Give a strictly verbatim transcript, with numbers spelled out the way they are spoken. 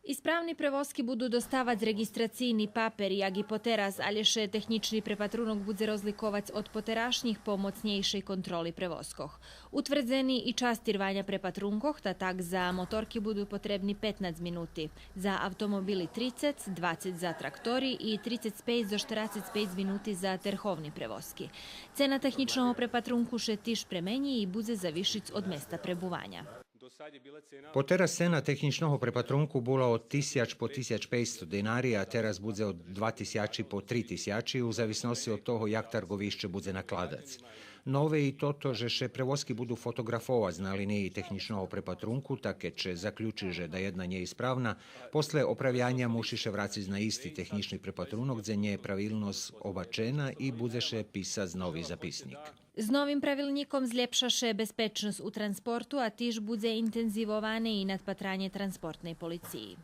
Исправни превозки буду доставац реґистрацийни папер, як и потераз, алє ше технїчни препатрунок будзе розликовац од потерашнїх по моцнєйшей контроли превозкох. Утвердзени и час тирваня препатрункох, та так за моторки буду потребни петнац минути, за автомобили трицец, двацец за трактори и трицец пейц до штерацец пейц минути за терховни превозки. Цена технїчного препатрунку ше тиж пременї и будзе завишиц од места пребуваня. Потераз цена технїчного препатрунку була од тисяч по тисяч пейцсто динари, а тераз будзе од два тисячи по три тисячи, у зависносци од того як тарґовище будзе накладац. Нове и тото же ше превозки буду фотоґрафовац на линиї технїчного препатрунку, та кед ше заключи же даєдна нє исправна, после оправяня муши ше врациц на исти технїчни препатрунок дзе нє правилносц обачена и будзе ше писац нови записнїк. З новим правилнїком злєпша ше безпечносц у транспорту, а тиж будзе интензивоване и надпатранє транспортней полициї.